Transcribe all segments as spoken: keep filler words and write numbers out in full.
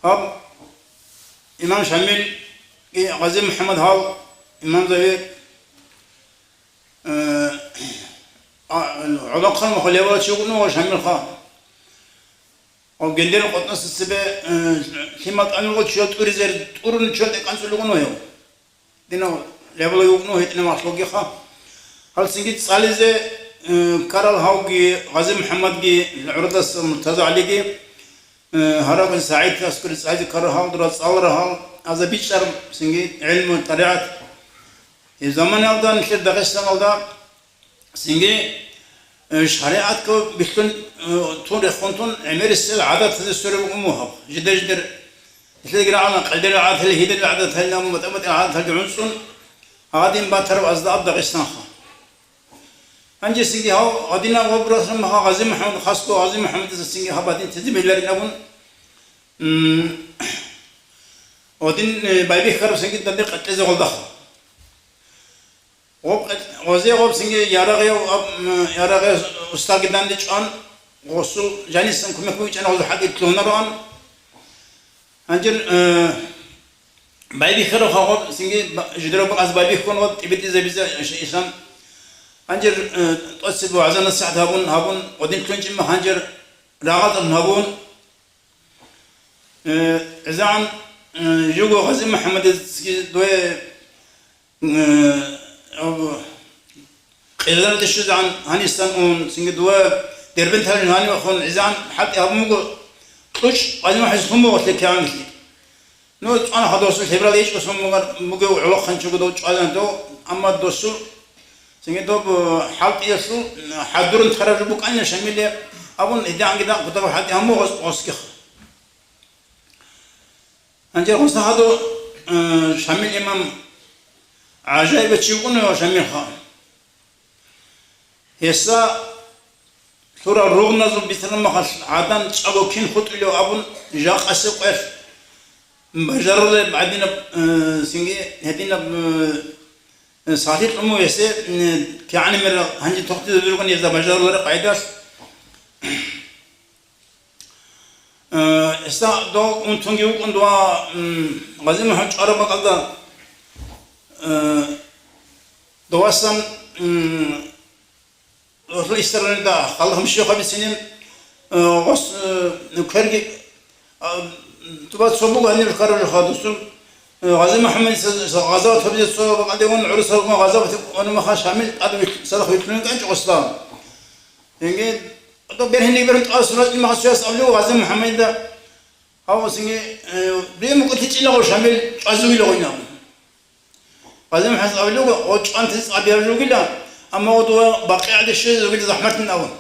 Гьаб имам Шамил и Гъази МухӀаммад гьал имам Заве, э, а, гӀолохъан ва холевала чи вугӀун ва Шамилха. Ва гендерал къотӀнаса цебе, э, лъимал тӀамилгъо чиял тӀуризе тӀуруни чиял тӀекӀанцӀулигъун ва гьев. Динав лебала вукӀун гьитӀинаб махлугиха. Гьалсинги цӀализе, э, ккарал гьавги, Гъази МухӀаммадги, гӀурадаса МуртазагӀалиги, э, гьараб СагӀид аскари цӀализе ккарал гьал, дура цӀаларал гьал, аза бичӀчӀар синги гӀилму, тӀаригӀат. Гьеб заманалда нилъер Дагъистаналда Цинги, э, шаригӀатго бихьун, э, тун рехун тун, гӀемерисел гӀадатазе сверун умугьаб. Жидер-жидер, нилъедаги рагӀана, къалдирал гӀадатал, гьидерал гӀадатал, амма батӀа-батӀа гӀадаталги гӀунцӀун, гьадин батараб азда аб Дагъистанха. Гьанже цинги гьав гьадинав вабурасун маха Гъази МухӀаммад, хасго Гъази МухӀаммадица цинги гьаб гьадин тезе бегьларин абун, м, гьадин, э, байбихьараб цинги данде къекъезе гъолдаха. Гъоб-, гъозе гъоб цинги ярагъияв аб-, м, ярагъияв усталги данде чӀван, гъосул жанисан кумек бугичӀана, гъозул хӀакъи лъугьунароан. Гьанжир, э, байбихьараб гъоб цинги ба-, жидераб бакӀаз байбихьун гъоб тӀибитӀизабизе иш-, ишан. Гьанжир, э, тӀоцебе вагӀза-насихӀат гьабун, гьабун, гъодин лъунчӀима гьанжир рагъатӀун гьабун. Э, гӀезегӀан, э, жуго Гъази МухӀаммадецги дуе, э, аб-, къизараде щвезегӀан гьанисан ун, цинги дуе Дербент гьарин гьанивахун гӀезегӀан хӀалтӀи гьабун буго, кьучӀ Гъази МухӀаммадица хун буго лъикӀ кигӀанлъи. Ну, цӀана хадурсул лъебрал ичӀго сон бугар-, бугев гӀолохъанчиго дов чӀвазан дов, амма досул Цинги доб, э, хӀалтӀиялъул, э, хӀадурун тараб жо букӀанила Шамиле абун, гьедигӀанги дагь кутакаб хӀалтӀи гьаму гъос-, гъосгиха. Гьанже гъоса гьадур, э, Шамил имам гӀажаиб чи вукӀуна Шамилха. Гьесда лъурал ругъназул бицараб махалъ гӀадан чӀаго кин хутӀулев абун, жакъасеб къоялъ бажарулеб гӀадинаб, э, цинги гьединаб, э, Э, сахлъи кьуму гьесде, э, кигӀаниб мер гьанже тохтизе дургъани гьезда бажарулареб къайдалъ. Э, гьесда дов унтунги вукӀун дова, м, Гъази МухӀаммад чӀвараб бакӀалда, э, довасан, м, гъосул истерлъида хъалахъ мишихъабицинин, э, гъос, э, кверги А, дуба цо буго гьаниб рукарулеха дусул, э, Гъази МухӀаммадица гъазават гьабизе цо бакӀалде ун гӀурусалгун гъазават гьабун маха Шамил тӀад вил-, цадахъ вилълъунин кӀанчӀо гъосда. Цинги, дов бергьениб берун тӀад сурат имаха цояс абулев Гъази МухӀаммадида, гьав цинги, э, бегьмукӀ лъичӀила гъо Шамил чӀвазугила гъойин абун. Гъази МухӀаммадица абулев, гъо чӀванти цӀабияб жугила, амма гъо дова БакъигӀде щвезе жугила захӀматин абун.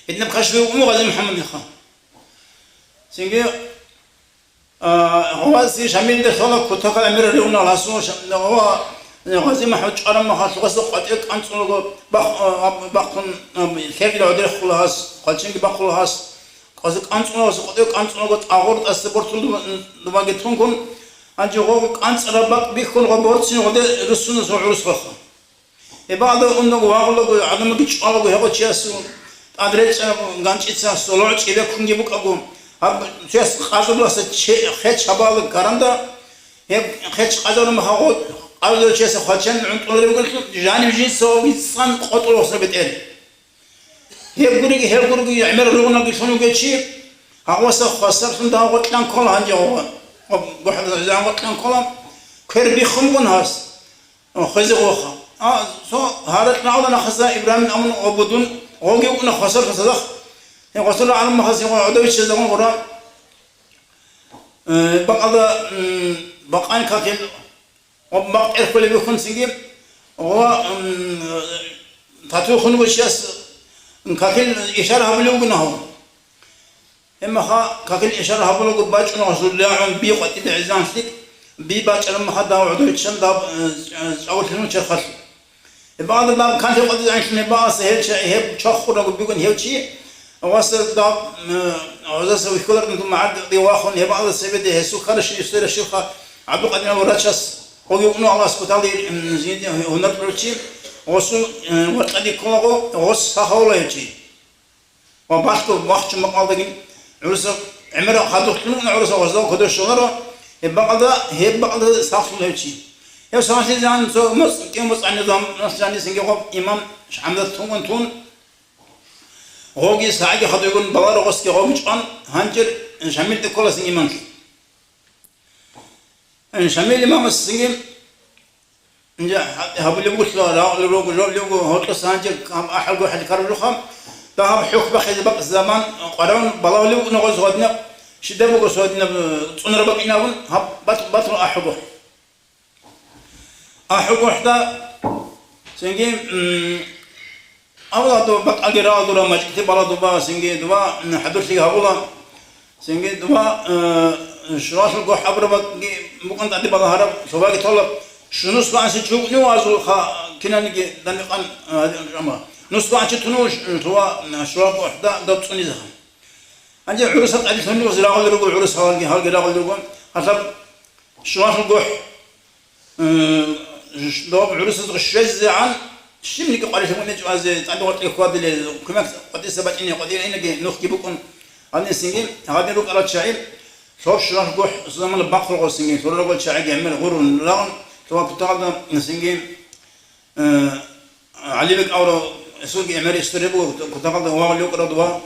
Гьединаб кашфи вукӀун Гъази МухӀаммадиха. Цинги, а, гъовази Шамилде лъола кутакал амирал ригьунал гьасун, Шам-, гъова, Гъази МухӀаммад чӀвараб махалъ гъосда къватӀив кӀанцӀунаго бах-, а, бахъун, а, лъегӀил гӀодор рехула гьас, хъвалчинги бахъула гьас. КъватӀив кӀанцӀунаго, къватӀив кӀанцӀунаго тӀагъур тӀаса бортун дуба-, дубаги тункун, гьанже гъого кӀанцӀараб бакӀ бихьун гъо борцин гъоде руссуна цо гӀурус ваха. Гьеб бакӀалда ундаго вагъулаго, гӀадамалги чӀвалаго гьев чиясул тӀад речӀчӀараб ганчӀица соло чӀебе ккунги букӀаго, гьаб чияс къазуласа че-, хеч гьабала каранда, гьеб хеч къазарун гьагъо къазулев чиясе хвалчан гӀунтӀуларев вугелъул, жанив жинцавги цӀан къотӀулев гъосда бетӀер. Гьеб гуриги, гьеб гуриги гӀемер ругъунаги лъун вугев чи, гьагъоса хвасарлъун дагьа гъоркьан ккола гьанже гъо-, гъо-, гъо-, гъоркьан ккола, квер биххун бугун гьас. О, хвезе гъоха. А, цо гьаракь рагӀула нахъаса Ибрагьим амун гъо будун, гъоги вукӀуна хвасарлъун цадахъ. Гье, гъосула гӀалам махаси гъо гӀодовиччазда гъо гъура. Э, бакъалда, м, бакъан какил, гъо бакъ эрхулеб бихьун цинги, гъо, м, тату хун вучияс какил ишара гьабулев вугун гьав. Гьеб маха какил ишара гьабулаго бачӀуна гъосул лягӀун би къватӀибе гӀезан лъикӀ, би бачӀараб маха дав гӀодов ччан дав, э, чӀавулъилъун черхалъ. Гьеб бакӀалда дав канлъи къватӀизегӀанлъун гьеб бакӀаса гьев чи, гьеб чвахураго бугин гьев чи, гъосда дав, э, гъозаса вихьулардан тун магӀарде вахун, гьеб бакӀалда цебеде гьесул хьаращин история щивха ГӀабдулкъадиров врачас, гъоги укӀуна Аллагьас куталде, м, зиниде гьунар кьурав чи, гъосул, э, варкьаде кколаго, гъос сахавула гьев чи. Ва балъго вахчун бакӀалдагин гӀурусал ГӀемер хадур лъугьун гӀурусал гъозал кодор щоларо, гьеб бакӀалда, гьеб бакӀалда сахлъун гьев чи. Гьев сахлъизегӀан цо моцӀ, кӀиго моцӀ гӀанизаб, моцӀ гӀани цинги гъоб имам ГӀамдат тунгун тун, гъоги сагӀиги хадуйгун баларо гъосги гъоб чӀван, гьанжер Шамилде ккола цин имамлъи. Шамил имамас цинги Инже гьабулеб буго, рагъулеб руго, жолеб буго, гьоркьоса гьанже гьаб ахӀалго хӀалкараб жуха, дагьаб хӀухь бахъизе бакӀ заман къваригӀун балагьулеб буго ногъоз гьадинаб, щиб буго гьадинаб, э, цӀунараб бакӀинабун, гьаб бат-, батун ахӀуго. АхӀуго хӀда, цинги, м, Авла дова бакӀалги рагъал дура, мажгитеб бала дуба, цинги дова, м, хӀадурлъи гьабула, цинги дова, э, шуралъул гохӀ абурабги букӀун тӀаде балагьараб, лъобаги толаб, шу нус ваанси чугни вазулха, кинаниги даникъан, э, амма нус ваанчи туну ш-, лъова, м, шурал гохӀда доб цӀунизаха. Гьанже гӀурусал тӀаде лъугьунлъи рагъулел руго, гӀурусалги гьалги рагъулел руго, гьалаб шуралъул гохӀ Э, доб гӀурусазда щвезегӀан, щибниги къварилъи мунечӀ вазе, тӀаде гъоркье хьвадилел, кумек къватӀиса бачӀине къватӀиренаги нухги букӀун, гьанисинги гьадин рукӀарал чагӀи, лъоб шуралъ гохӀ замана бахъулгъосинги, лъурарго чагӀиги гӀемер гъурун рагъун, лъугьа кутакалда нисинги, э, ГӀалибек аврал эсулги гӀемер история буго, кутакалда вагъулев кӀарав дова.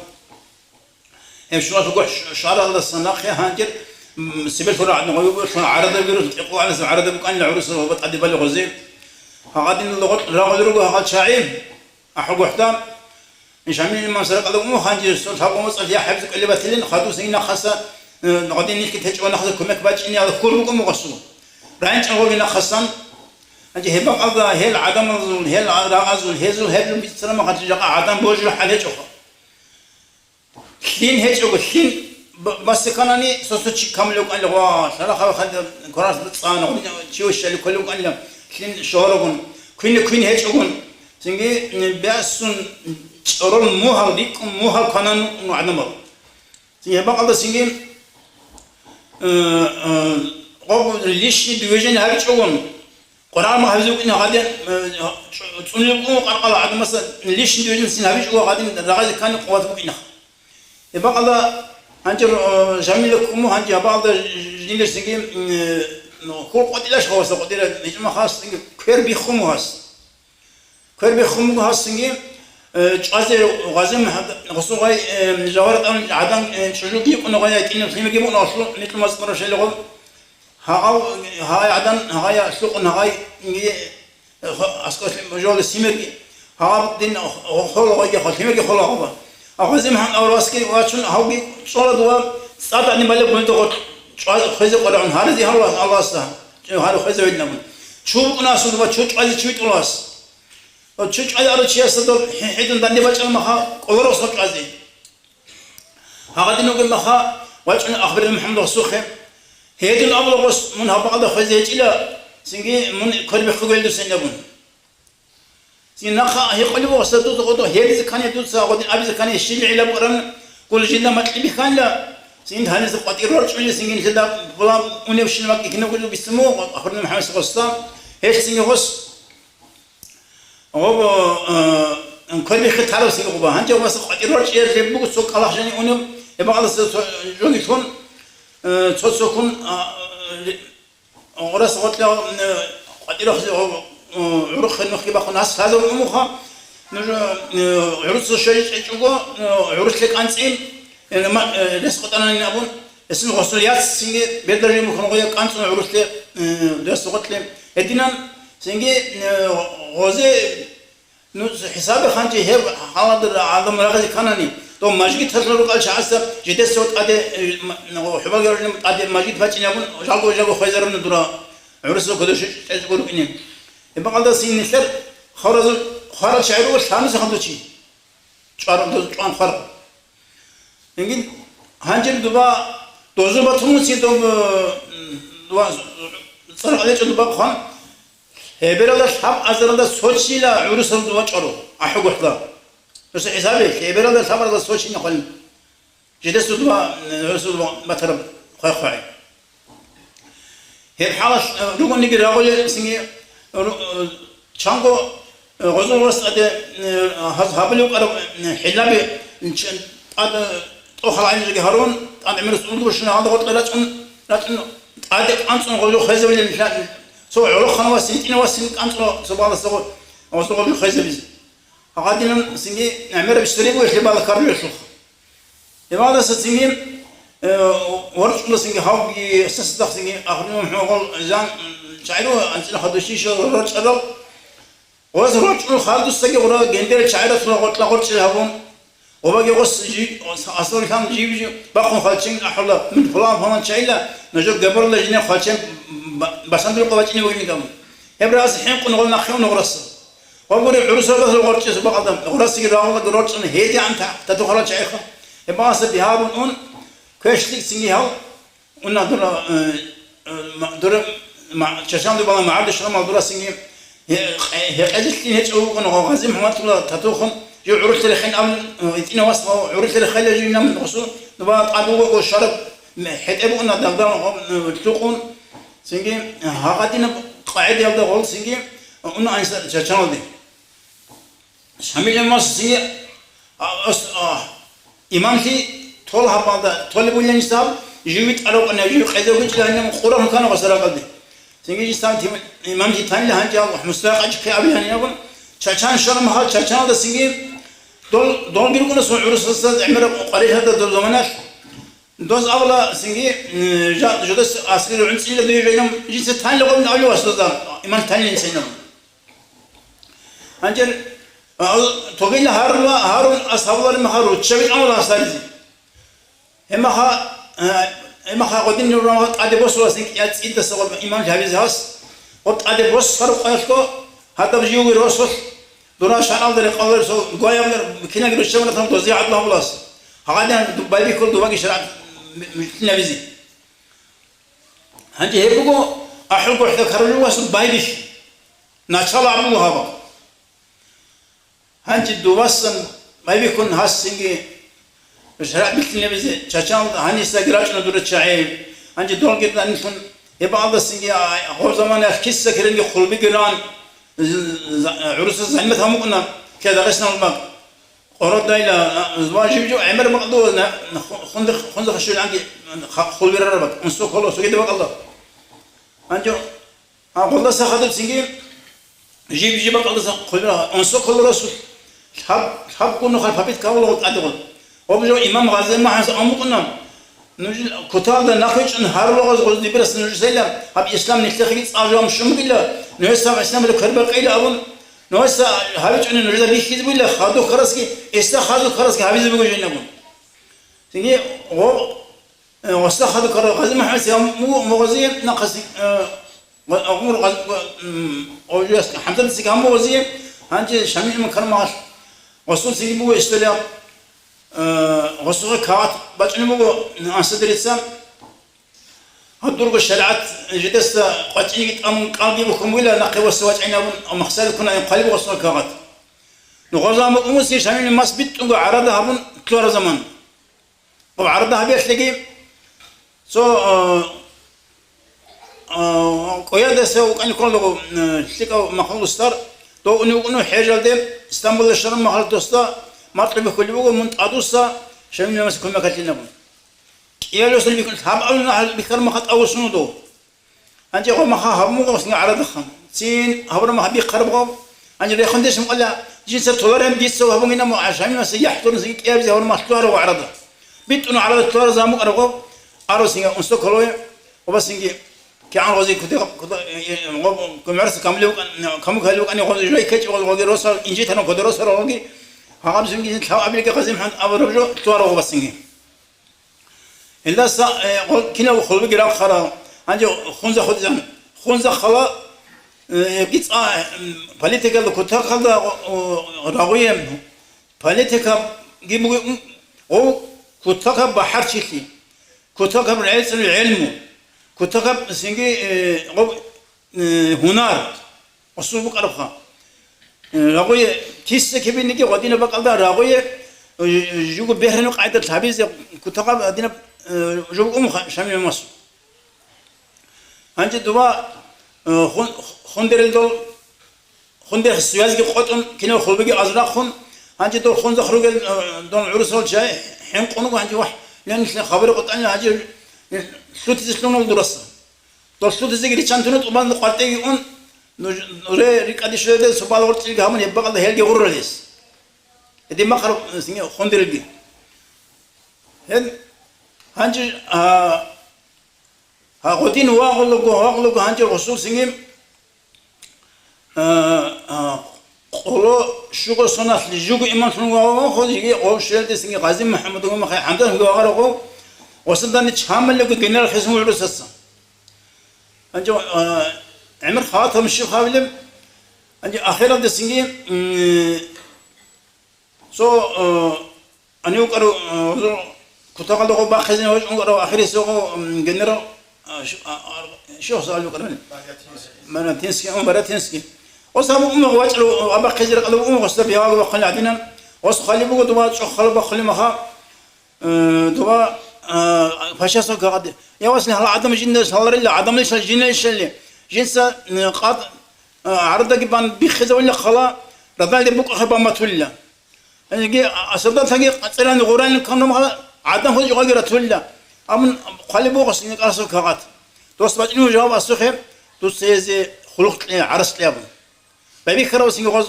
Гьеб шуралъ гохӀ ш-, шаралдасан нахъе гьанкӀер, м, сибелъул рагӀадин гъой буго, лъугьа гӀарадаби рус, кӀикъоялдасан гӀарада букӀанила гӀурусаз ва батӀаде балигъузе. Гьагъадинал гъоркь рагъулел руго гьагъал чагӀи, ахӀу гохӀда. Шамил имам саракъалда уму гьанже, сол лъабго моцӀалъ я хӀебзе кӀолеб батилин, хадуса инахъаса, э, гъадин нихьги течӀо нахъаса кумек бачӀинеял хьул букӀун буго гъосул. РагӀинчӀел гъоги нахъасан. Гьанже гьеб бакӀалда гьел гӀадамазул, гьел рагъазул, гьезул гьеб жо бицараб махалъ жакъа гӀадан божулеб хӀал гьечӀоха. Лъин гьечӀого, лъин б-, басиканани сосо чи камулев кӀанила, ва лъарахъа хадуб кварас цӀана, гъуня чи вищали кколев кӀанила, лъин шогьорогун, квине квин гьечӀогун, цинги, м, бясун чӀорол мугьал, рикӀкӀун мугьал кванан вукӀун гӀадамал. Цинги гьеб бакӀалда цинги, э, э, гъоб лишний движение гьабичӀогун, Къуран гьабизе букӀина гьадин, э, цӀу-, цӀунил букӀун къаркъала гӀадамаса лишний движение гьабичӀого гьадин рагъазе ккани къуват букӀина. Гьеб бакӀалда гьанже, э, Жамилла ккун буго, гьанже гьаб бакӀалда жиндир цинги, м, э, ну, хьул къватӀилаш гьаваса къватӀира гьечӀо махалъ цинги квер биххун буго гьас. Квер биххун буго гьас цинги, э, чӀвазе гъазим гьад-, гъосул гъай, э, жавар тӀамун гӀадан, э, чӀужуги йикӀун гъай, тӀинаб лъимерги букӀун гъосул, микьумаз къурашалигъун. Гьагъав, гьай гӀадан, гьай лъукъун, гьай, инги, хо-, аскӀослъи жоли симерги, гьагъав дин хо-, холо гъайги хо-, симерги холо гъава. Агъазим гьан аврасги вачун, гьавги цӀола дува, цӀадани балеб гъунтӀа гъоркь чӀваз хвезе къварагӀун, гьаризе гьарулас Аллагьасда, гьари хвезе гьединабун. Чу букӀунасул ва чу чӀвазе чи витӀулас. Ва чу чӀвазе ару чиясда доб хӀи-, хӀидун данде бачӀана маха, кӀолоросаб чӀвазе. Гьагъадин вугеб маха, вачӀун ахбарил МухӀаммад гъосухъе. Гьедин абула гъос, мун гьаб бакӀалда хвезе гьечӀила, цинги мун квер биххугел дусен абун. Цин нахъа гьикъулев гъосда дуца гъодо гьедизе ккани дуца гъодин абизе ккани щиб гӀилла букӀараб гула жинда макьи бихьанила, цин гьанизе къватӀир рорчӀули, цинги нилъеда була унев щин макьи кинабго бицин буго, ахбарил МухӀаммад гъосда, гьелъ цинги гъос Гъоб, э, квер биххи тараб сиги гъуба. Гьанже гъубаса къватӀир рорчӀиялъе буго цо кӀалахӀ жани унев, гьеб бакӀалдаса цо жогилъун, э, цо-цоккун, а, ри-, гъурас гъоркьа, э, къватӀир рохизе гъоб, э, гӀурухъе нухги бахъун гьас лъазабун умуха. Нуж, э, гӀуруца щвечӀого, э, гӀурулъе кӀанцӀин, э, ма-, э, рес къотӀананин абун, Гьесул гъосул яц цинги бер даражаги бухьун гъоя кӀанцӀун гӀурулъе, э, дос гъоркье. Гьединан цинги, э, гъозе, ну, хӀисабе ханчи гьеб гьаладра гӀадам рагъизе кканани, дов мажгиталъул рукӀал чагӀасда жидесав тӀаде, э, м-, хӀубалги роржин тӀаде мажгит бачӀинабун, жалго-жалго хвезаруна дура гӀурусал кодоши чӀезго рукӀине. Гьеб бакӀалда цин нилъер хваразул, хварал чагӀи руго лъабниса хадучи. ЧӀвар-, чӀван хварал. Инги гьанжел дуба дозу батун муцин доб, э, дуба цӀар гьалечӀо дуба хъван, гьебералда лъаб азаралда цо чила гӀурусал дуба чӀваро, ахӀугохӀла. Дуса хӀисаби, гьебералда лъаб азаралда цо чина хъван. Жидесул дуба, э, гӀурусал дуба батараб хъвай-хъвай. Гьеб хӀалалъ, э, ругониги рагъулел цинги, э, ру-, э, чанго, э, гъозул рас тӀаде, э, гьаз гьабулев вукӀараб, э, хӀилаби, э, ч-, тӀад, э, тӀохал гӀанижеги гьарун, ТӀадегӀанас урдур щун гьалда гъоркье рачӀун, рачӀун, тӀаде кӀанцӀун гъолъухъ хвезабилеб нилъ. Цо гӀолохъанав вассин, гьитӀинав вассин кӀанцӀун цо баласда гъо-, гъозда гъолъухъ хвезабизе. Гьагъадинан цинги гӀемераб история буго, лъебала ккарулелъулха. Гьебалдаса цинги, э, ворчӀула цинги гьавги, эсесдахъ цинги ахирин гьогъол жан, чагӀиро анцӀила хадуси шо рорчӀарал. Гъос рорчӀун хадусаги гъура гендерал чагӀиратула гъоркьа гъорчӀи гьабун, гъобаги гъос жи-, асуллъан жив-жив бахъун хвалчен ахӀула, мун пулан-пулан чайила, нужер габарла жинер хвалчен ба-, басандулкъа бачӀине бугин гамун. Гьеб рагӀасе хӀинкъун гъол нахъе уна гъураса. Ва гури гӀурусрабазул гъорчӀиса бакъалда, гъурасиги рагъулаги рорчӀун гьедигӀан та-, татухъарал чагӀиха. Гьеб багьаса бигьабун ун, квешлъи цинги гьал, Уна дура, э, э, ма-, дура, ма-, чачан дубала магӀарда шурамал дурасинги, гье-, гье-, гьекъезилъин гьечӀев вукӀун гъо Гъази МухӀаммадулла татухъун, жив гӀурулъа рехин абун, э, итӀина вас гъо гӀурулъа рехайла жив нам гъосу, дуба тӀад буго гъо шараб, м-, хӀетӀе бугӀуна дагдан гъо, э, лъукъун, цинги, э, гьагъадинаб къагӀидаялда гъол цинги, э, уна анса чачаналде. Шамил имамас цинги, а, ас-, а, имамлъи тол гьабалда, толеб бугилан гьисаб, жив витӀарав вукӀана, жив къезавги чӀиланин Къуран ккана гъосаракъалде. Цинги жисан тим-, имамлъи танила гьанже Аллагь мустакъачӀ хъи абиланин абун, чачан щвана махал чачаналда цинги, дол, долги рукӀуна сон гӀурусазда гӀемераб къварилъарда дол заманалъ. Доз авла цинги, м, жа-, жодас аскари гӀунцӀила дуе жайнам, жинца танила гъобин авлу васдозда, имам танилин цайнаб. Гьанже, а, тогила гьарула, гьарун асхӀабуларин маха руччаби тӀамула гьасаризе. Гьемаха, а, гьемаха гъодин нур тӀаде босуласин кӀияц цӀидаса гъоб имам лъабизе гьас. Гъоб тӀаде босарухъалъго, гьадаб живги росулъ, дура шагьаралда рекъаларесул гваявлар кинаги руччабанатан дозе гӀадлу гьабулас. Гьагъадин байбихьул дубаги шаргӀат м-, м-, лъинабизе. Гьанже гьеб буго ахӀул гурхӀда ккарулев вас байбихь. Начало абула гьаб. Гьанже дувасан байбихьун гьасинги шаргӀ билълъинабизе чачан гьанисаги рачӀуна дура чагӀи. Гьанже долги данилъун гьеб алдасинги, а, гъоб заманаялъ киса-киренги хъулбиги ран, з-, з-, гӀурусаз загьмат гьамукӀуна ккеда Дагъистаналда бакӀ. Къородайла, а, зва жив-жив гӀемер бакӀ дувазна ху-, хунза-, хунзахъа щвеланги ха-, хъулбирараб бакӀ, унсо ккола цогида бакӀалда. Гьанже А, гъолдаса хадуб цинги жиб-жиб бакӀалдаса хъулбира, унсо ккола расул. Лъаб, лъабго нухалъ папит кавула гъол тӀадегъол. Гъоб жо имам Гъази МухӀаммадас амукъуна, нуж куталда нахъвичӀун гьарулгъаз гъоз дибирас нуж сайла, гьаб ислам нилъехъеги цӀа жо амщун бугила, нужеца гьаб исламалда квербакъейила абун, нужеца гьавичӀуни нужеда бихьизе бугила, хадуб ккарасги, эсда хадуб ккарасги гьабизе буго жинабун. Цинги гъо-, Э, гъосда хадуб ккарав Гъази МухӀаммадица гьаму-, мугъази нахъаси, э, ва-, гъур гъаз-, ва-, м, гъовжияс ХӀамзатица гьамугъази, гьанже Шамил Макармагъалъ гъосул цинги буго история, э, гъосухъе кагъат бачӀунеб буго Ансадерица. Гьаб дурго шаригӀат жидеса къвачӀиниги тӀамун кӀалги бухьун бугила, нахъе гъоса вачӀайин абун, махсари ккуна, гьеб хъвалиб гъосухъе кагъат. Ну, гъо заман умуси Шамил мас битӀунго гӀарада гьабун лъугьараб заман. Гъоб гӀарада гьабиялъеги, цо, а, а, кӀуядаса вукӀани кколаго, а, лъикӀав махлук устар, дов унев вукӀунев хӀежалде, Стамбулда щвараб махалда досда макьу бихьулеб буго, мун тӀадвуссун, Шамил имамасе кумек гьабилин абун. КӀиялъусан бихьун, гьаб абун гьал бихьараб махал тӀадвуссун дов. Гьанже гъо маха гьабун буго гъосинги гӀарадаха. Цин гьабураб маха бихъараб гъо. Гьанже рехун деш мукъала, жинца толареб дица гьабунгинаб, а Шамил имамасе яхӀ турун цинги кӀиабизе гьабураб мах лъугьараб гъо гӀарада. БитӀун гӀарада лъугьараб замукъараб гъо, арусинги унсо кколой, гъобасинги кигӀан гъози куде-, куда-, э, э, гъо-, гумерса камулев вукӀан-, каму ккалев вукӀани гъози жой ккечӀеб гъози, гъоги росал, инжитарал кодо росарал гъоги, гьагъаб жинги лъабабилги Гъази МухӀаммад абураб жо лъугьараб гъобасинги. Гьелдаса, э, гъо-, кинабго хъулбиги рахъарал, гьанже хунза хутӀизан. Хунза хала, э, гьебги цӀа, м, политикалда кутакалда, о, о, рагъуе, политикаги буго, м, гъов кутакаб бахӀарчилъи, кутакаб гӀелцӀул гӀелму, кутакаб цинги, э, гъов, э, гьунар. Асул букӀарабха. Э, рагъуе киса кибиниги гъодинаб бакӀалда рагъуе, э, жуго бехӀринаб къайдалъ гьабизе кутакаб гьадинаб, э, жо букӀун буго Шамил имамасул. Гьанже дуба, э, хун-, хундерил дол, хундер связьги къотӀун, кинав хъулбиги азрахъун, гьанже дол хунзахъ ругел, э, дол гӀурусал чай хӀинкъун буго, гьанже вахӀ, Нилъ хабар къотӀанила гьанже лъутизе лъугьуна дураса. Дол лъутизеги риччан туна тӀубан къватӀеги ун, нуж-, нуре рикӀкӀаде щвелде субал гъоркьилги гьабун, гьеб бакӀалда гьелги гъурралес. Гьедин махъараб, э, синги хундирелги. Гьел гьанже, а, гьа, гъодин вагъулаго, вагъулаго гьанже гъусул синги, а, а, къоло щуго соналъ жуго имамлъун вагъулаго, жиги гъов щвелде синги Гъази МухӀаммад вуго махъе хӀамдан вагъарагъо, гъосиндани чамалего генерал хисун гӀурусаса. Гьанже, а, гӀемер хатам щив хавилеб, гьанже ахиралде синги, м, Цо, э, гьанив вукӀарав, э, гьезул кутакалда гъо бахъизин гьечӀун вукӀарав ахирисев гъо, м, генерал, а, щ-, а, а, щив гьесул вукӀарав? Барятинский, о, Барятинский. Гъос гьаб умагъ вачӀарав, а, бахъизе ракӀалда умагъ гъосда бегьаго бахъуни гӀадинан. Гъос хъвалеб буго дуба чӀухъ хъалуб бахъулеб маха, э, дуба, э, пашасул кагъаде. Я, васли, гьала гӀадам жинда лъаларила, гӀадамлъи лъал-, жинлъи лъали. Жинца, э, къад-, А, гӀардаги бан биххизавулила хъала, радалде букӀахъе бан батулила. Гьанеги, а, солдатаги цӀерани гъурани кканумха, гӀадан хӀужугъаги ратулила. Амун хъвалеб буго гъосине кӀаласул кагъат. Дос бачӀинев жаваб асухъе, дуца гьезе хъулухъ кье, гӀарас кье абун. Байбихьарав синги гъоз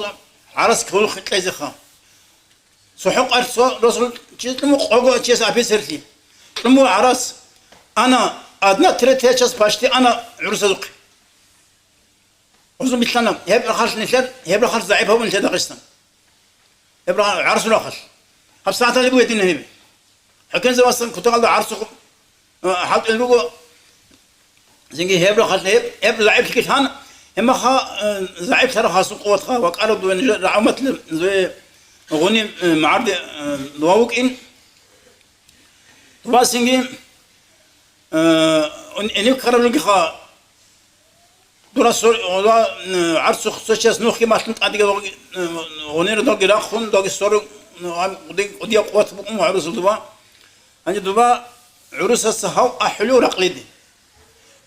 гӀарас хъулухъ кьезеха. ЦохӀо къварцо росул чи кьун буго къого чияс офицерлъи. Кьун буго гӀарас, ана, одна третья часть почти ана гӀурусазухъе. Гъозун бихьана, гьеб рахъалъ нилъер, гьеб рахъалъ загӀип гьабун нилъер Дагъистан. Гьеб рахъ-, гӀарсул рахъалъ. Гьаб сагӀаталде буго гьедин гьеб. ХӀукумзабасан кутакалда гӀарсухъ, а, хӀалтӀулел руго. Цинги гьеб рахъалъ гьеб, гьеб загӀиплъиги лъан, гьеб маха, а, загӀиплъараб хасун къуватха ва кӀараб дуе нижер рагӀуматлъи дуе гъуниб, а, магӀарде, а, дуа вукӀин. Дуа цинги, а, ун-, гьенив ккараб ругеха, Дура сор-, гъула, м, гӀарцухъ цо час нухги малъун тӀадиги гъоги, м, гъунира доги рахъун, доги сорун, м, гъам-, кӀуди-, кӀудияв къуват букӀун гӀурусул дуба. Гьанже дуба гӀурусаца гьав ахӀулев ракълиде.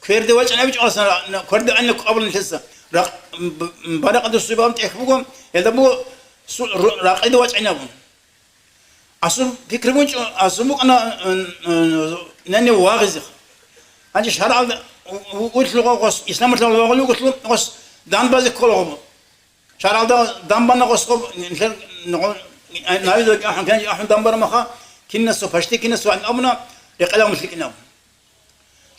Кверде вачӀан абичӀо асан ра-, на-, кверде анна абулин лъеца. Ракъ-, м, б-, м, баракъа дусуй баб тӀехь буго, гьелда буго су-, ру-, ракълиде вачӀин абун. Асул пикру бучӀо, асул букӀана, н-, н-, нани вагъизе. Гьанже шаргӀалда у-, у-, улъугъо гъос, исламалъ вагъулев гъос, гъос данбазе кколагъо. ШаргӀалда данбана гъосго, нилъер нугъо, навизе ахӀун, кин ахӀун данбара маха, кинасо, пашти кинасо абуна, рекъелавун лъикӀинав.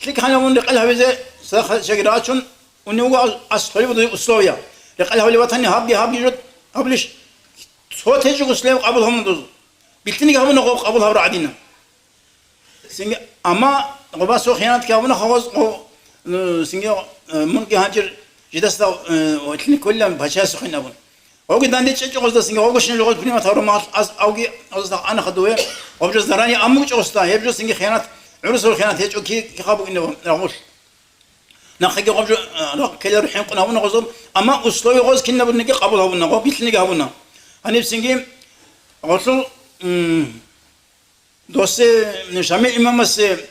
ЛъикӀ гьанавун рекъел гьавизе, цадахъ чагӀи рачун, унев вуго ас-, асхӀолеб условия. Рекъел гьавли ватани гьабги, гьабги жо гьаблищ, цо течӀого слев къабул гьабун доз. Билълъинги гьабуна гъоб къабул гьабура гӀадина. Цинги, амма гъобасо хиянатги гьабуна хаваз гъо-, ну, цинги, э, мунги гьанжир жидасда, э, лъикӀ кколилан пачасухъин абун. Гъоги данде чӀечӀо гъозда цинги, гъогошин жо гъоз примат гьарун махалъ аз авги гъозда ана хадуве, гъоб жо зарани аммучӀо гъозда, гьеб жо цинги хиянат, гӀурусул хиянат гьечӀо ки, ки хабу инев рагъулъ. Нахъеги гъоб жо, а, рагъ ккеларо хӀинкъун гьабуна гъозул, амма условия гъоз кинабурниги къабул гьабуна, гъоб билълъинги гьабуна. Гьаниб цинги гъолъул, м, Досе, м, Шамил имамасе,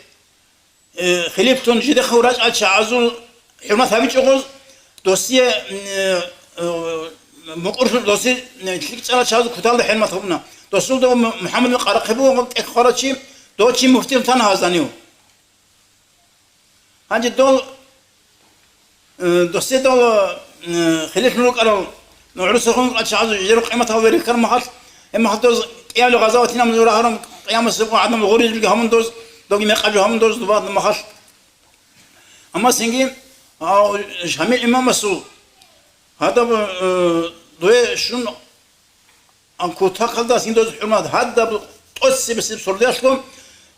э, хилиплъун жидехъав рачӀал чагӀазул хӀурмат гьабичӀо гъоз, досие, м, э, э, мукӀурлъун досе, м, лъикӀ чӀарал чагӀазул куталда хӀурмат гьабуна. Досул дов М-, МухӀаммад бин Къарахъи буго гъаб тӀехь хварав чи, дов чи муфтилъун тана гьазанив. Гьанже дол, э, доседал, э, хилиплъун рукӀарал, ну, гӀурусахун рукӀарал чагӀазул жидерго къиматал верихьараб махалъ, гьеб махалъ доз кӀиявли гъазаватинаб нур гьарун, къиямасеб гӀадамал гъуризулги гьабун доз, доги мекъаб жо гьабун доз дубадаб махалъ. Амма цинги, а, Шамил имамасул гьадаб, э, дуе щун Анкутахъалда гьасин доз хӀурмат гьадаб тӀоцебесеб сордоялъго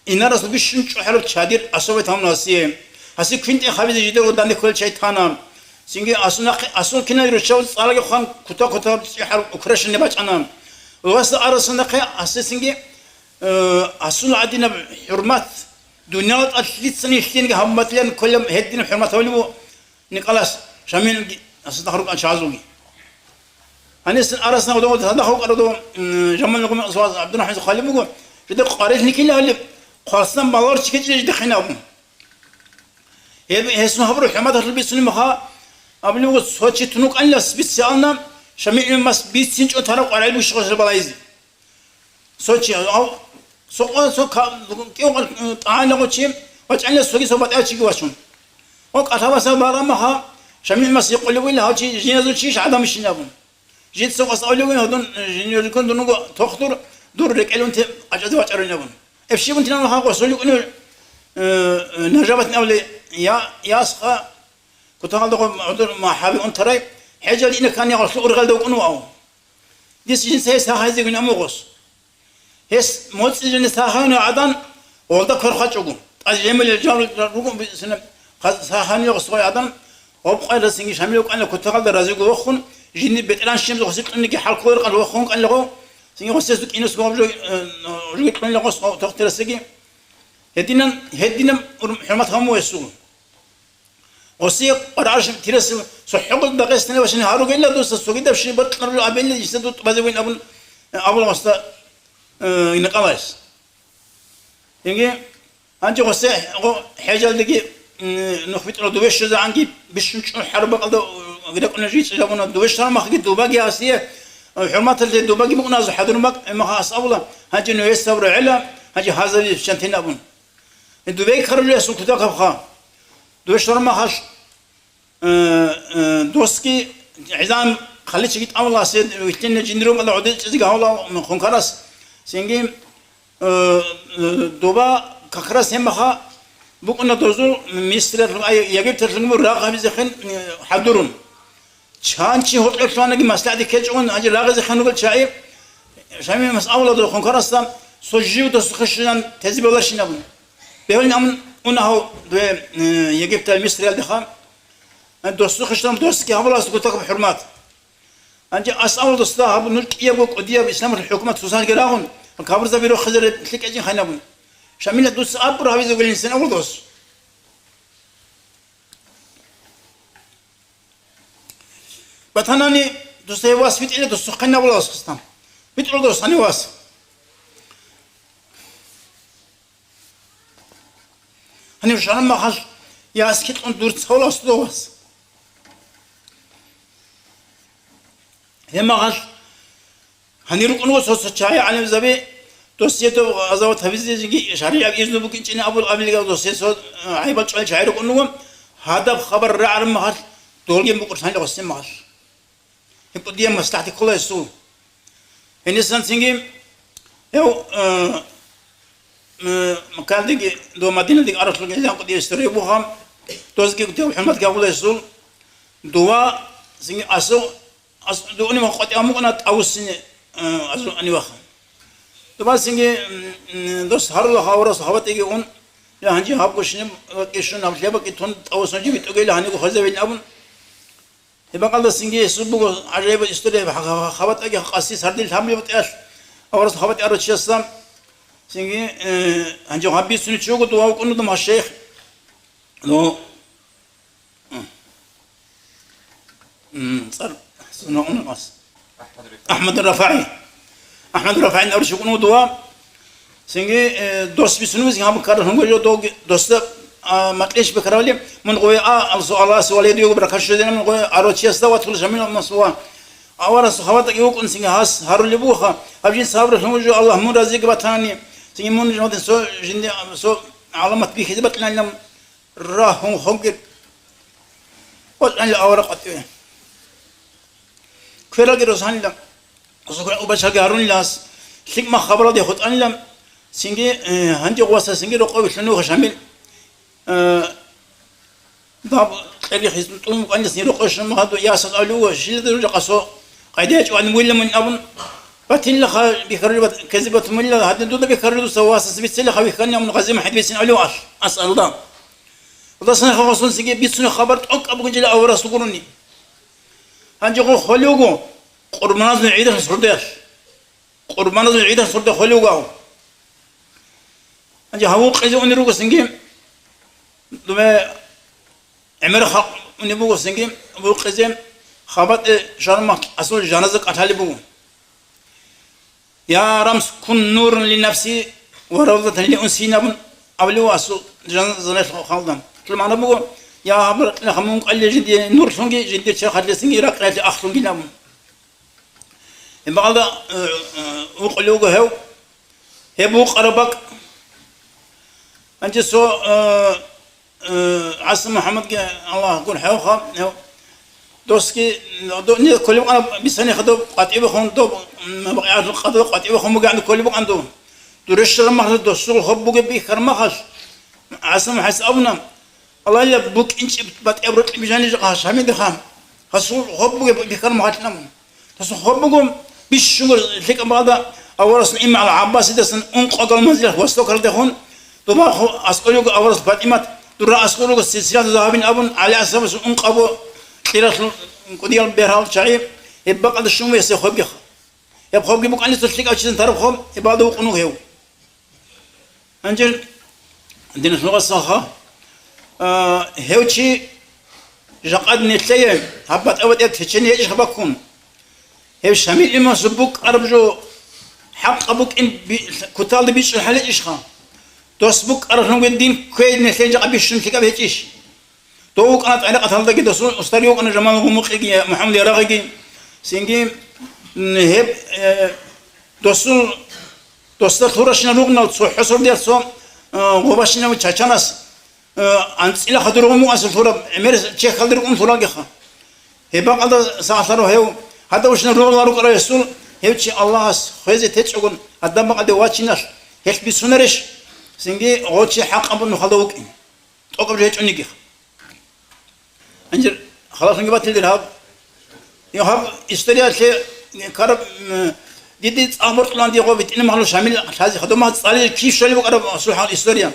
инарасул бищун чӀухӀараб чадир особый тамун гьасие. Гьасие квинтӀе хабизе жидерго данде кколел чай тана. Цинги асул нахъе, асул кинал руччабаз цӀараги хъван, кута-кутаб цӀихӀараб украшение бачӀана. Васда арасан нахъе гьасие цинги, э, асул гӀадинаб хӀурмат, дуниял тӀад лъицани лъиянги гьабун батилан кколеб гьединаб хӀурмат гьабулеб бу. Николас Шамилги, асадахъ рукӀан чагӀазулги. Гьанисин арасна гъодов гъодов гьадахъ вукӀарадав, м, Жамал нугъумекъсуаз ГӀабдурахӀман Халиб буго, жида къварилъни килалеб, хъвасан балагьар чи кечӀизе жида хинабун. Гьеб гьесун гьабураб хӀурматалъул бицунеб маха, абулеб буго, цо чи тун вукӀанила специально Шамил имамас бицинчӀо тараб къваригӀел бущухъ балагьизе. Цо чи, ав, Цо къо-, цо ка-, кӀиго къо-, тӀагӀинабго чи вачӀанила, цоги цо батӀияб чиги вачун. О, кӀалъабасаб барамаха, Шамил мас гьикъулев вугила гьав чи жиназул чийищ гӀадамищин абун. Жинца къасд авлевин гьадун, жинерикун дунго тохтур, дур рекӀелун те къачӀазе вачӀарин абун. Эб щибун тинан ха къосулев кӀунев, э, э, Нажабатин авле, я, ясха, кутагъалда гъо гӀодор махӀаби унтарай, хӀежал ина ккани гъорлъу ургъелда вукӀун вав. Дис жинца гьес гьайзегун амугъос. Гьес моцӀи жинес гьайна гӀадан, гъолда квер хъачӀого. ТӀад жемалил жал ругун бисина, гъаз гьайна гъос гъой гӀадан, гъоб къайрасинги Шамил вукӀана кутагъалда разиго вохун, жинди бетӀеран щиб гъоси кьуниги хӀалкулар къал вохун кӀалаго, синги гъосес кӀинус гъоб жо, э, жоги кьунила гъос тохтирасиги. Гьединан, гьединаб ур-, хӀурмат гьаму гьесул. Гъоси къварагӀарщин тирасев цохӀогъул Дагъистаналъе вашани гьаругелла дуца цогидаб щиб бакьарулел абилли, жиса дутӀ базевин абун, абула гъосда, э, Николаевс. Яги гьанже гъосе гъо хӀежалдеги, м, нух битӀарал дове щвезегӀанги бищун чӀун хӀарбакъалда, э, рекӀуна жицӀи жабуна дове щвараб махги дубаги гьасие, э, хӀурматалде дубаги букӀуназу хӀадурмак, э, маха ас абула, гьанже ну гьес сабра гӀела, гьанже гьазаби чантин абун. Дубей карулесул кутакабха. Дубе щвараб махалъ, э, э, досги гӀизан хъаличиги тӀамуласе вилълъине жиндирумала гӀодичӀезги гьавла хункарас. Цинги, э, э, дуба как раз гьеб маха букӀуна дозул Мисриялъул, ай, Египталъул рагъ гьабизехъин, э, хӀадурун. Чан чи гьоркьорлъуанаги маслигӀаде ккечӀогун, гьанже рагъизе ханугел чагӀи, Шамил мас авладухъун карасда, цо жив досухъе щвезан тезе бевлащинабун. Бевлин амун уна гьав дуе, э, Египтал Мисриялдеха. Досухъе щвезан досги гьабулас гутакаб хӀурмат. Гьанже ас авладасда гьаб нуж кӀиябго кӀудияб исламалъул хӀукумат сусалги рагъун, кабурзаби рохизе лъикӀечӀин хайнабун. Шамила дуца абур гьавизе вугилин сен авладас. Батанани дусда гьев вас витӀила дусухъе набулас хъистан. ВитӀула дус гьанив вас. Гьанив шаран махалъ я аскитлъун дур цавлас дов вас. Гьеб махалъ Гьанир рукӀун ва цо-цо чагӀи гӀалимзаби, дос гьедов гъазават гьабизеги шаригӀаб изну букӀинчӀин абул абилгал досие цо, э, гӀайбал чӀвай чагӀи рукӀун вуго, гьадаб хабар рагӀараб махалъ долгин букӀурлъанила гъосин махалъ. Гьеб кӀудияб маслахӀат ккола гьесул. Гьенисан цинги гьев, э, э, Маккадеги дов Мадинадеги аралъулги гьезан кӀудияб история буго, дозги кӀудияб хӀурмат гьабула гьесул. Дова цинги асул Ас-, дугӀунив къватӀив мукӀана ТӀавусине, э, азул гьаниваха. Дубасинги, м, м, дос гьарула гьаварас гьаватӀиги ун, я гьанже гьаб гушиниб ва кӀишун гьаб лъебакӀи тун ТӀавусунги битӀугейила гьаниго хвезавилин абун. Гьеб бакӀалдасинги гьесул буго гӀажаибал история, ха-, ха-, хабатӀаги къаси сардил гьабли батӀиялъ гьаварас хабатӀи арав чиясда. Цинги, э, гьанже гьаб бицунев чи вуго дова вукӀун вуго гьав шейх. Ну, М, цӀар сунагьуна вас. АхӀмад РафагӀи. АхӀмад РафагӀи нарушив вукӀун вуго дова. Цинги, э, дос бицунеб буго гьаб ккаралъунго жо доги, досда, а, макьилъ бекаравали, мун гъове а, алсу Аллагьасе валидиего баракат щвезина, мун гъове арочиясда ватула Шамил масуа. Аварас хаватаги вукӀун цинги гьас гьарулеб буха, гьаб жин сабралъун вужу Аллагь мун разиги батани, цинги мун жинде со, жинде, со гӀаламат бихьизе батилан. Рагьун хогги. КъотӀанила авара къватӀиве. Квералги росанила. Осокра убачаги гьарунилас. ЛъикӀ мах хабаралде хутӀанила. Цинги, э, гьанже гъваса цинги рокъове лъунуха Шамил. Э, даб кьеги хизун тӀун мукӀанилас ни рокъове шумагьаду ясал авлуго, шилда ружа къасо. Къайдачи ван муйла мун абун. Батилла ха бихарулеб кези батмулла, гьадин дуда бихарулеб дуса васас бицелла ха вихьанни абун Гъази МухӀаммад бицин авлуго алъ. Асалда. Аллагьас нахъа гъосун цинги бицунеб хабар тӀокӀаб бугин жила аварас вугуруни. Гьанже гъо холев вуго, Къурбаназул гӀидалъ сурдеялъ. Къурбаназул гӀидалъ сурде холев вуго. Гьанже гьав вукъизе унел руго цинги, думе гӀемер халкъ унеб буго цинги, вукъизе хабатӀе шармахъ асул жаназа кӀалъалеб буго. Я Рамс, кун нуран ли нафси ва равзатан ли унси абун абулев асул жаназа халда. Гьелъул магӀна буго, я гьаб ракьилаха мун къалли жиндие нурлъунги, жиндир черхалъесинги ракьалъе ахълъунги абун. Гьеб бакӀалда, э, э, вукъулев вуго гьев. Гьеб вукъараб бакӀ. Гьанже цо, э, э, ГӀасан МухӀаммадги, Аллагь гурхӀевха, гьев досги, до-, не кколеб букӀана бицаниха доб къватӀибехун, доб, м, бакъиялъул къадалъ къватӀибехун бугеб кколеб букӀана дов. Дур рещтӀараб махалъ досул гьоб бугеб бихьараб махалъ, ГӀасан МухӀаммадица абуна, Аллагьас букӀинчӀеб батӀияб рокьи бижани жакъа гьас гьамидеха. Гьасул гьоб бугеб бихьараб махалъ абун. Гьасул гьоб буго, бищунго лъикӀаб балда аварагасул имам ГӀаббасидасан ункъо галмазил востокалдехун, доба ху-, аскӀор руго аварагас ПатӀимат, дура аскӀор руго силсилату загьабин абун, ГӀали асхӀабасул ункъабго кьиралъул кӀудиял бергьал чагӀи, гьеб бакӀалда щун весев гьобгиха. Гьеб гьобги букӀанила цо лъикӀав чиясда тараб гьоб, гьеб балда вукъун вуго гьев. Гьанже, динул вацалха, а, гьев чи жакъа нилъее гьаб батӀа-батӀияб течение гьечӀищха баккун? Гьев Шамил имамасул букӀараб жо хӀакъаб букӀин би-, куталда бичӀчӀулеб гьечӀищха? Дос букӀаралъунги дин кквей нилъее жакъа бищун лъикӀаб гьечӀищ? Дов вукӀана тӀарикъаталдаги, досул устар вукӀана Жамал Гумукъиги, МухӀаммад Ярагъиги. Цинги, м, гьеб, э, досул, досда лъуращинал ругънал цо хӀосордиял цо, э, гъобащинав чачанас, э, анцӀила хадур гъумугӀасул лъураб гӀемер чехьалда рукӀун лъуралгиха. Гьеб бакӀалда сагӀалъаро гьев, гьадав щинал ругънал рукӀарав гьесул, гьев чи Аллагьас хвезе течӀогун, гьадаб бакӀалде вачиналъ, гьелъ бицунарищ? Цинги гъов чи хӀакъаб нухалда вукӀин. ТӀокӀаб жо гьечӀониги. Гьанже халалъунги батилдир гьаб. Гьев гьаб историялъе караб, м, диде цӀакъ боркьулан дие гъо битӀине магьлу Шамил лъази хадума цӀали кив щвали букӀараб асул хӀал история.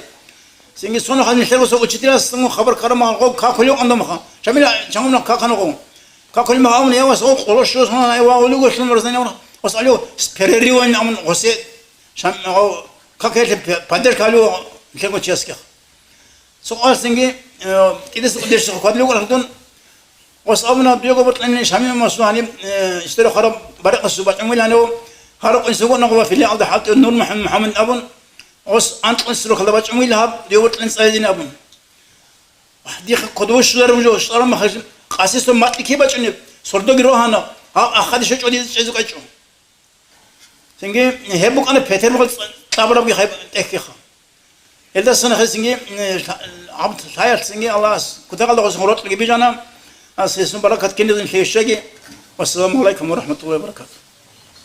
Цинги соно хал нилъерго цо учителас цо хабар караб магьал гъо какулев къандамаха. Шамил чангумна какана гъо. Какулев магьал абун явас гъо къоло щуас гьуна ай ва улуго шлун варзани абун гъос алев с перерывами абун гъосе Шам-, гъо какелъе поддержка алев нилъерго чиясгех. Цо къоялъ цинги, э, кӀидаца удешха квадлъи вукӀаралъ дун, гъос абуна, дуего боркьани Шамил масул гьаниб, э, история хвараб барикъасул бачӀун вилан гьев, гьарукъин сугъунагъуба филиалда хӀалтӀив Нур МухӀаммад абун, гъос анкьун срокалда бачӀун вил гьаб, дуего боркьани цӀализин абун. Дихъа кодове щоларев жо, щоларев махалъ, къасисо макьи киб бачӀунеб, сордоги рогьана, гьав ахади щочӀо дизе чӀезе къечӀо. Цинги гьеб букӀана Петербург кьабурабги гьеб тӀехьгиха. Гьелдасан хесинги, э, лъа-, гьаб лъаялъ цинги Аллагьас кутакалда гъосин рокьиги бижана, ас гьесун баракат киназин лъейщаги. Вассаламу гӀалайкум ва рахӀматуллагьи ва баракатугь.